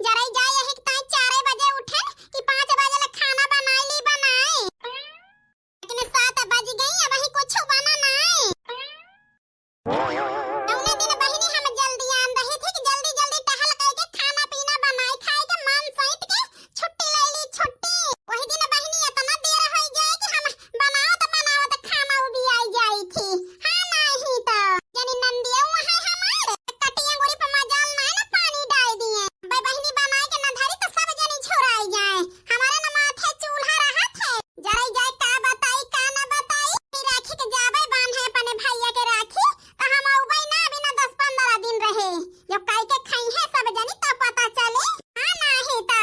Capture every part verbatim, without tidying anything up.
जरई जाए यही के ताई चारे बजे उठेन कि पाँच बजे ले खाना बनाई ली बनाए। लेकिन सात बज गई, अबहीं कुछ बना नाई। कौने दिन बहिनी हम जल्दी आन रही थी कि जल्दी जल्दी टहल कइके खाना पीना बनाई खाए के मन सैत के छुट्टी ले ली छुट्टी। वही दिन बहिनी इतना देर हो जाए कि हम बनावत बनावत खाना उबियाई जाई थी। हाँ नाही तो जनी नंदिया वहाँ हमार कटी अंगूरी पे मजाल नाई ना पानी डाल दिए। बे बहिनी बनाए के न धरी तो सब जनी छोड़ाई जाए। हमारे न माथे चूल्हा रहत है। जरई जाए का बताई का न बताई। ई राखी के जाबे बान्हे अपने भैया के राखी, त हम अउबे ना बिना दस पन्द्रह दिन रहे। जो काई के खाई है सब जनी तब पता चले। हाँ नाही त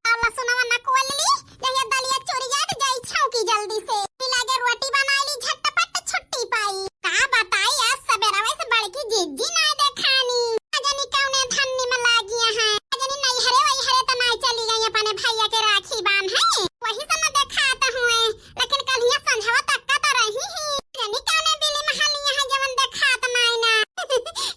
अब लसुनवा न कोल ली, जहिया दलिया चुरिया त जाई छौकी जल्दी से। ई लागे रोटी बनाई ली झटपट छुट्टी पाई। का बताई आज सबेरवे से बड़की जिज्जी ना देखानी। ना जनी कौने धन्नी में लागिया है। ना जनी नैहरे वैहरे त ना चली गई अपने भैया के राखी बान्हे। वही से न देखात हुए। लेकिन कलिया संझवा तक का तो रही ही। जनी कौने बिली महलिया है जवन देखात नाई ना।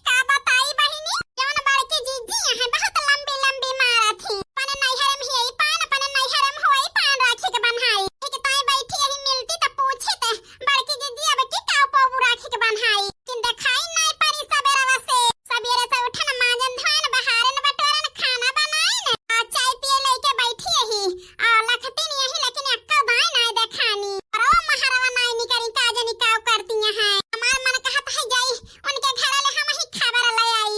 का बताई बहिनी, जवन बड़की जिज्जी है बहुत लंबी लंबी मारा थी। अपने नैहरे में ही पान, अपने नैहरे में होई पान राखी के बन्हाई। एक ताई बैठी यही मिलती त पूछी त बड़की जिज्जी अब की का पाऊ राखी के बन्हाई। लेकिन देखाई नाई परी सबेरवा से। सबेरे से उठन मांजन धोन बहारन बटोरन खाना बनाइन आ चाय पिए लेके बैठी यही। आ लखतिन यही लेकिन एक्का दाई नाई देखानी। अरे ओ महरवा नाई निकरी का जनी काव करती हैं। हमार मन कहत है जाई उनके घर ले हम ही खबर ले आई।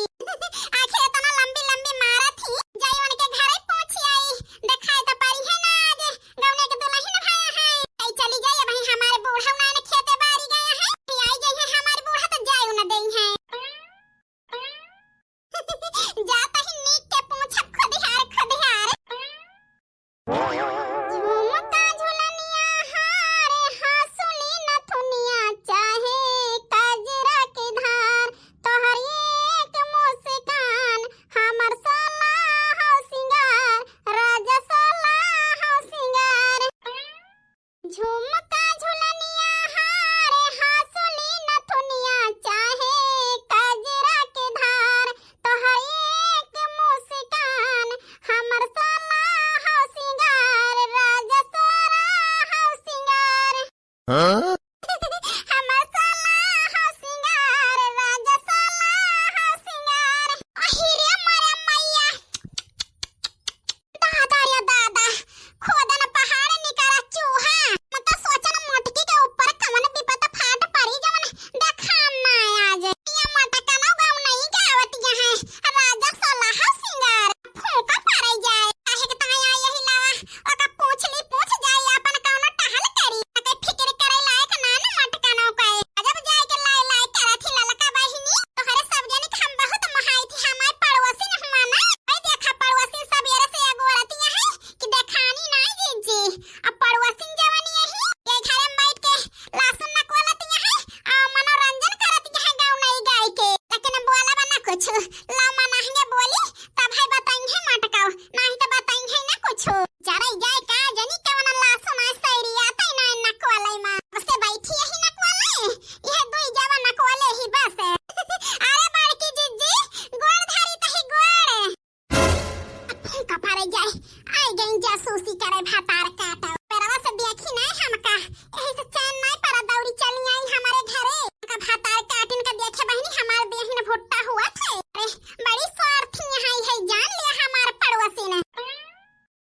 आखिर इतना लंबी लंबी मारा थी, जाई उनके घरे पहुंची आई। देखाई तो परी है ना आज गौने के दुल्हन भया है। कई चली जाई अब ही हमारे बूढ़ा नाई ने खेते बारी गया है। फिर आई जाई है हमारे बूढ़ा तो जाई न देई है। जाता ही नीक के पूछब खुदिहार खुदिहार। झुमका झुलनिया हार हासुली नथुनिया चाहे काजरा के धार, तोहर एक मुस्कान हमर सोलह हो सिंगार, राजा सोलह हो सिंगार। झुमका झुलनिया हार हासुली नथुनिया चाहे काजरा के धार, तोहर एक मुस्कान हमर सोलह हो सिंगार, राजा सोलह हो सिंगार। हाँ? हमर सोलह हो सिंगार, राजा सोलह हो सिंगार। अहि रे मोरे मैया। दादा रे दादा, खोदन पहाड़ निकला चूहा। हम तो सोचन मोटकी के ऊपर कवन विपत फाट पड़ी जवन देखान ना आज। ये मोटका ना गाँव नहीं गावत यहाँ, राजा सोलह सिंगार। फूंका पड़े जाए, काहे के तहाँ आई यही लावा, ओका पूछ ली पूछ जाए, अपन कौनो टहल करी। अके फिक्र करे लायक ना न मोटका नौका है। जब जाए के लाए लाए करत ही ललका बहिनी, तोहरे सब जने के हम बहुत मोहाई थी, हमार पड़ोसिन हुआ ना। भाई देखा पड़ोसिन सबेरे से एगो औरतिया है, कि देखानी नाई जीजी। अब पड़ोसिन जवानी यही, ये घरे में बैठ के लहसुन नकुआलतिया है, आ मनोरंजन करतिया है गाँव नाई गाय के। लेकिन बोला बना कुछ, ला मनाहंगे बोली, तब है बताई है मटकाओ, नाहीं तो बताई है ना कुछ। जरा जाए का जनी कवन लहसुन आ सैरी आते ना नकुआले मा। बस बैठी यही नकुआले, यह दुई जवा नकुआले ही बस। अरे बड़की जीजी, गोड़ धरी तही गोड़। अब फूंका पड़े जाए, आई गई जासूसी करे भतार काटो। पेरवा से देखी नहीं हमका, यही से चैन नहीं पड़ा, दौड़ी चली आई हमारे घरे। का भतार काटिन का देखे बहिनी, हमार देहिन भुट्टा हुआ थे। अरे, बड़ी स्वार्थी है, है जान लिया हमार पड़ोसिन।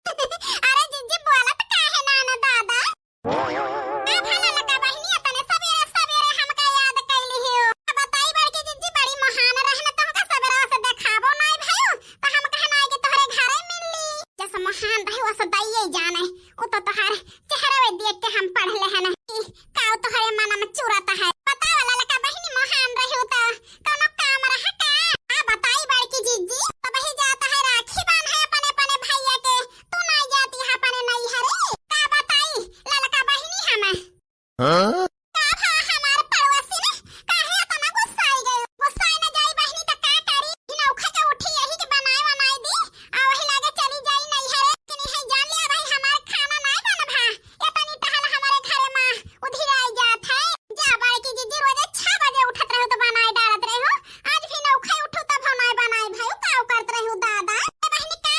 अरे जीजी बोलत काहे ना न दादा? आ भला लगा बहिनी, तने सबेरे सबेरे हमका याद कैली हियो। अब बताई बड़की जीजी, बड़ी महान रहन, तोहका सबेरे से देखाबो नाई भयो, तो हम कहना है कि तोहरे घरे मिल ली। जैसे महान रही वैसे दाइये जाने, उ तो तोहार चेहरा वे देख के हम पढ़ ले हन कि काउ तोहरे मन में चुरत है। बतावा ललका बहिनी, महान रही तो कौनो काम रहा का? आ बताई बड़की जीजी, तबही जाता है राखी बांधे अपने अपने भैया के, तू ना जाती है अपने नैहरे। का बताई ललका बहिनी हम? हाँ? का भा हमार पड़ोसिन, काहे इतना गुस्साई गई? गुस्साई न जाई बहिनी त का करी? ई नौखा के उठी यही के बनाए वनाए दी, आ वही लागे चली जाई नैहरे। कि नहीं है जान लिया भाई हमार खाना नाय बन भा। इतनी टहल हमारे घरे माँ उधिराई जात है। जा बड़की जीजी रोजे छह बजे उठत रहो तो बनाए डालत रहो। आज भी नौखा उठो तब बनाए बनाए भाई काउ करत रहो दादा। ए बहिनी का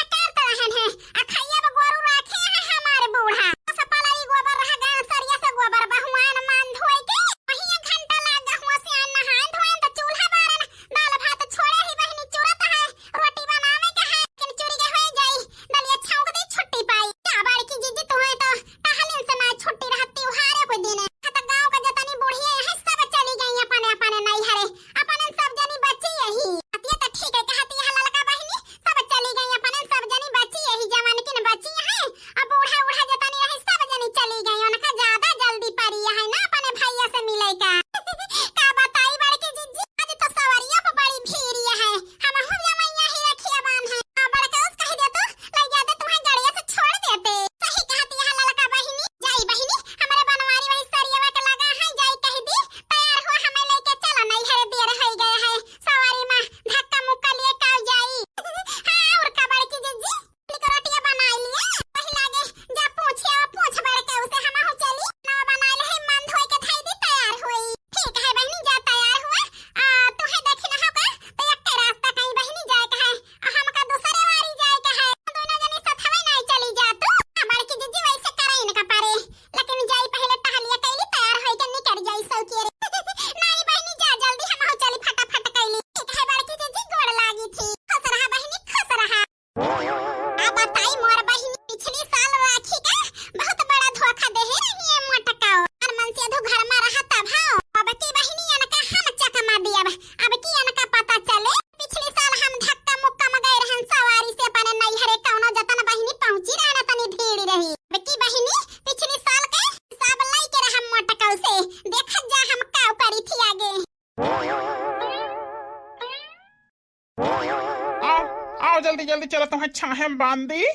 जल्दी जल्दी चला, तुम्हें छाहे में बांध दी। ए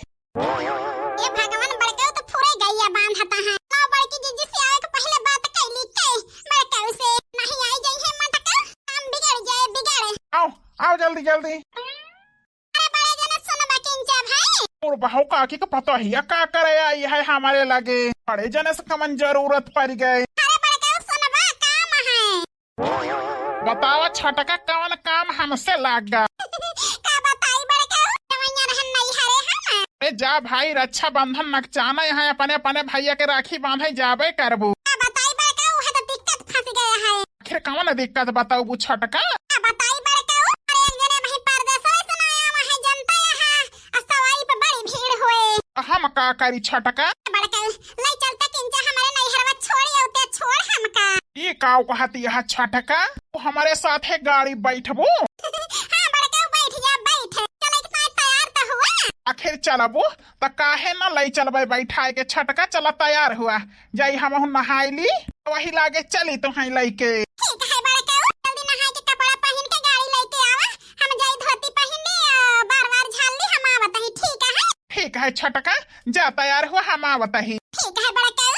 भगवान, बड़कऊ तो फुरे गइया बांधता है। लो, बड़की जीजी से आवे के पहले बात कैली के बड़कऊ से, नहीं आई जाई है मटका, काम बिगड़ जाए, बिगड़। आओ, आओ जल्दी जल्दी। अरे बड़े जने सुनबा किंचा भाई। और बहू काकी के पतोहिया का करे आई है हमारे लगे, बड़े जने से कमन जरूरत पड़ गए। अरे बड़कऊ सुनबा काम है। बतावा छोटका, कौन काम हमसे लागा? का बताई बड़कऊ, जवैया रहन नहीं हरे हम। ए जा भाई, रक्षाबंधन नकचाना यहाँ अपने अपने भैया के राखी बांधे जाबे करबू। का बताई बड़कऊ, उहे तो दिक्कत फंस गया है। आखिर कौन दिक्कत बताऊ छोटका? का बताई बड़कऊ, अरे एक जने वहीं परदेसवा से ना आया, वहाँ जनता यहाँ, आ सवारी पे बड़ी भीड़ होए। हम का करी छोटका? बड़कऊ, ले चलते किंचा हमारे नैहरवा छोड़ी, औते छोड़ हमका। ई काऊ कहत यह छोटका? तू हमारे साथे गाड़ी बैठबू? हाँ बड़कऊ, बैठ जा, बैठ। चले के तैयार तो हुआ। आखिर चलबू त काहे न ले चलबे बैठाए के छोटका? चला तैयार हुआ, जाई हमहू नहाई ली, वही लागे चली तुहई लइके। ठीक है बड़कऊ, जल्दी नहाए के कपड़ा पहिन के गाड़ी लइके आवा, हम जाई धोती पहिन ली, आ, बार बार झाड़ ली, हम आवत ही, ठीक है? ठीक है छोटका, जा तैयार हुआ, हम आवत ही। ठीक है बड़कऊ।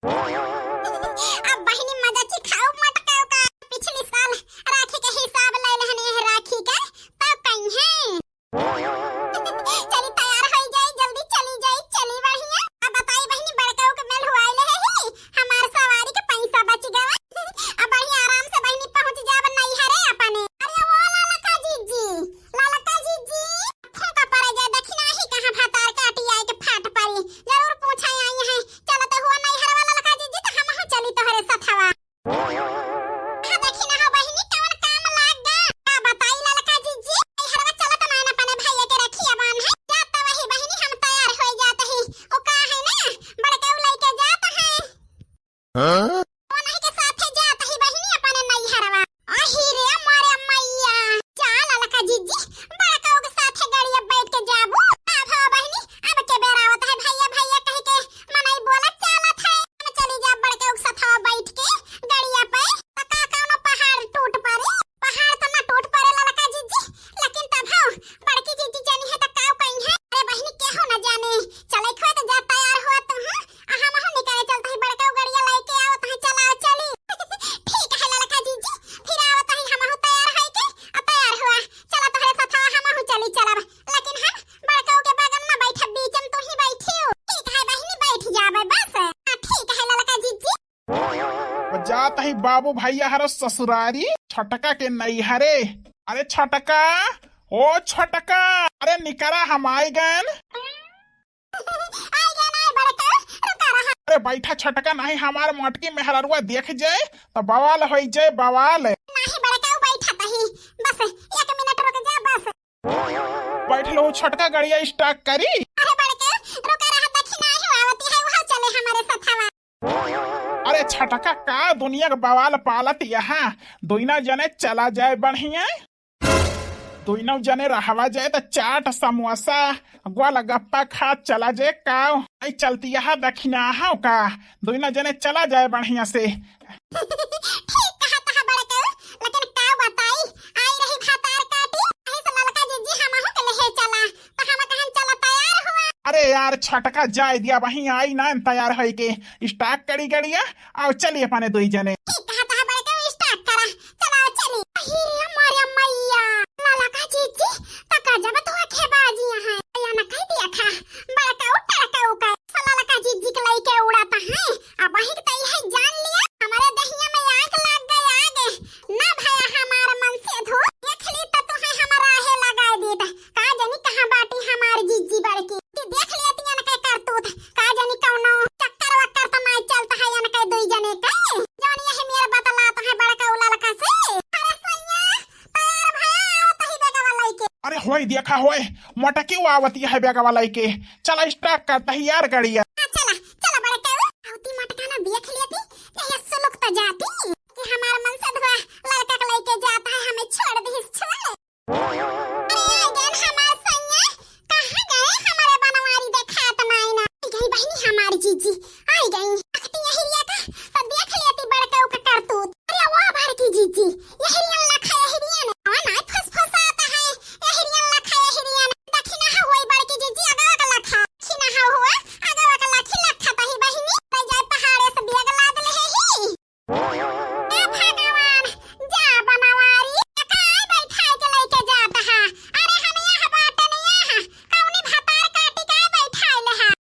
अब बहिनी मजा चिखाऊ मटकाऊ का, पिछली साल राखी के हिसाब ले लेहने है राखी के, तब कहीं है। चली तैयार होई जाई, जल्दी चली जाई, चली बढ़िया। अब बताई बहिनी, बड़कऊ के मेल हुआई ले ही, हमार सवारी के पैसा बच गवा। अब बढ़िया आराम से बहिनी पहुँच जाब नैहरे अपने। अरे ओ ललका जीजी, ललका जीजी, फूंका पड़े जाए, दखिना ही कहाँ भतार काटी आए के फाट पड़ी। जरूर पूछा आई है, चलते हुआ नैहरवा ललका जीजी, तो हमहू चली तोहरे सथवा। हाँ, देखी ना हो बहिनी, कवन काम लाग गा। का बताई ललका जीजी, नैहरवा चलत नाइन अपने भैया के रखिया बांधे। जात वही बहिनी, हम तैयार होई जात ही। ओ का है ना, बड़कऊ लइके जात है। हाँ? ओ नहीं के साथे जात ही बहिनी अपने नैहरवा। आही रे मोरे मैया, जा ललका जीजी, बड़कऊ के साथे गाड़िया बैठ के जाबू। अब हो बहिनी, अब के बेर आवत है भैया, भैया कह के मनई बोलत चालत है। हम चली जा बड़कऊ के साथवा बैठ के गाड़िया पे। त का कौनो पहाड़ टूट पड़े? पहाड़ तो ना टूट पड़े ललका जीजी, लेकिन तब हो बड़की जीजी जानी है त का कहीं है। अरे बहिनी, केहू ना जाने, चले खोए तो जा तैयार हुआ तू, हाँ? आ हमहू निकले चलत ही, बड़कऊ गड़िया लइके आवत है, चला चली। ठीक है ललका जीजी, फिर आवत ही हमहू तैयार होई के, आ तैयार हुआ, चला तोहरे साथ हमहू चली चलब, लेकिन हम बड़कऊ के बगल में बैठब, बीच में तू ही बैठियो। ठीक है बहिनी, बैठ जाबे बस। हाँ, ठीक है ललका जीजी। जात ही बाबू भैया हरो ससुरारी, छोटका के नैहरे। अरे छोटका, ओ छोटका, अरे निकरा, हम आई गन। आई गन, आई बड़का, रुका रहा। अरे बैठा छोटका, नहीं हमार मोटकी मेहररुआ देख जाए तो बवाल होई जाए, बवाल। नहीं बड़का, बैठा तही, बस एक मिनट रुक जा बस। बैठ लो छोटका, गड़िया स्टार्ट करी। अरे बड़का, रुका रहा, दखिना ही आवती है, वहाँ चले हमारे सथवा। अरे छोटका, का दुनिया के बवाल पालत यहाँ, दोइना जने चला जाए बढ़िया। दोइनौ जने रहवा जाए त चाट, समोसा, गोलगप्पा खात चला जाए का? आई चलती यहाँ दखिना हो का? दोइनौ जने चला जाए बढ़िया से। ठीक कहत ह बड़कऊ, लेकिन का बताई, आई रही भतार काटी, यही से ललका जीजी हमहू के लेहे चला, त हम कहन चला तैयार हुआ। अरे यार छोटका जाए दिया, वहीं आई ना तैयार होई के, स्टार्ट करी गड़िया, आओ चली अपने दोई जने। ठीक कहत ह बड़कऊ, स्टार्ट करा। चला चली। अरे मोरे मैया, ललका जीजी, त गजब धोखेबाजी है। या न कह दिया था, बड़कऊ टड़कऊ का। साला ललका जीजी के लइके उड़ाता है। अब वही त यही जान लिया, हमारे दहिया में आग लाग गई आग। ना भया हमार मन से धो, देख ली त तुहे हमारा हे लगा देत। का जानी कहाँ बाटी हमार जीजी बड़की। कि देख लिया तियन के करतूत, का जानी कौनो चक्कर वक्कर त नाय चलत है इनके दुई जने के, जौन यही मेर बतलात है बड़का उ ललका से। अरे सैया, तैयार भया, आवत ही बेगवा लइके। अरे होय देखा होय, मोटकी आवत है बेगवा लइके। चला स्टार्ट करता है यार गड़िया। हाँ, चला, चला बड़का, आवती मोटका ना देख लेती, यही सुलुक त जाती कि हमार मन से धुआ ललका के लइके जात है, हमें छोड़ दी, छोड़। अरे आ गए हमार सैया, कहाँ गए हमारे बनवारी देखात नाई ना। आ गई बहिनी हमार जीजी, आ गई। अखती यही रिया का, तो देख लेती बड़कऊ का करतूत। अरे वाह बड़की जीजी, यही रिया लखा यही रिया ने। और नाई फुसफुसात है, यही रिया लखा।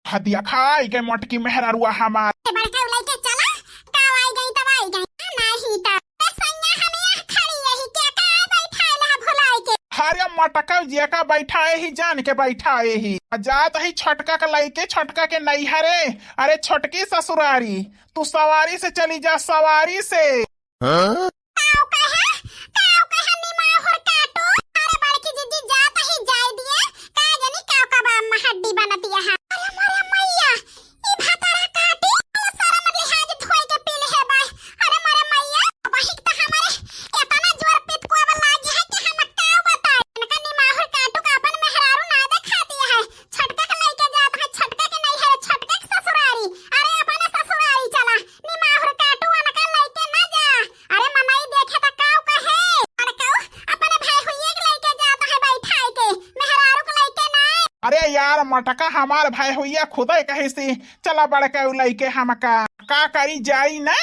हदिया खाई के मोटकी मेहरारुआ हमार। ए बड़का लइके चला, का आई गई तब आई गई, नहीं तो। ए सैया, हम यहाँ खड़ी यही क्या का बैठाए ला भुलाए के? अरे मटका जेका बैठाए ही जान के बैठाए ही। जात ही छोटका के लइके, छोटका के नैहरे। अरे छोटकी ससुरारी, तू सवारी से चली जा, सवारी से। हाँ? काव कहे, काव कहे निमाहुर काटू। अरे बड़की जिज्जी जात ही जाए दिए, का जनी काव का बा हड्डी बनतिया है। अरे मोरे मैया, ई भतारा काटी, सारा मन लिहाज धोए के पी ले है बाय। अरे मोरे मैया, बहिक त हमारे एतना जोर पित को अब लागी है कि हम काव बताए। इनका निमाहुर काटू का अपन मेहरारू ना देखाती है। छोटका के लइके जात है, छोटका के नैहरे, छोटका के ससुरारी। अरे अपने ससुरारी चला, निमाहुर काटू उनका लइके ना जा। अरे मनई देखे त काव कहे। अरे काव, अपने भाई हुइये के लइके जात है बैठाए के, मेहरारू के लइके ना। अरे यार मटका, हमार भाई हुइया खुदे कहिसी, चला बड़का लइके हमका। का करी जाई ना,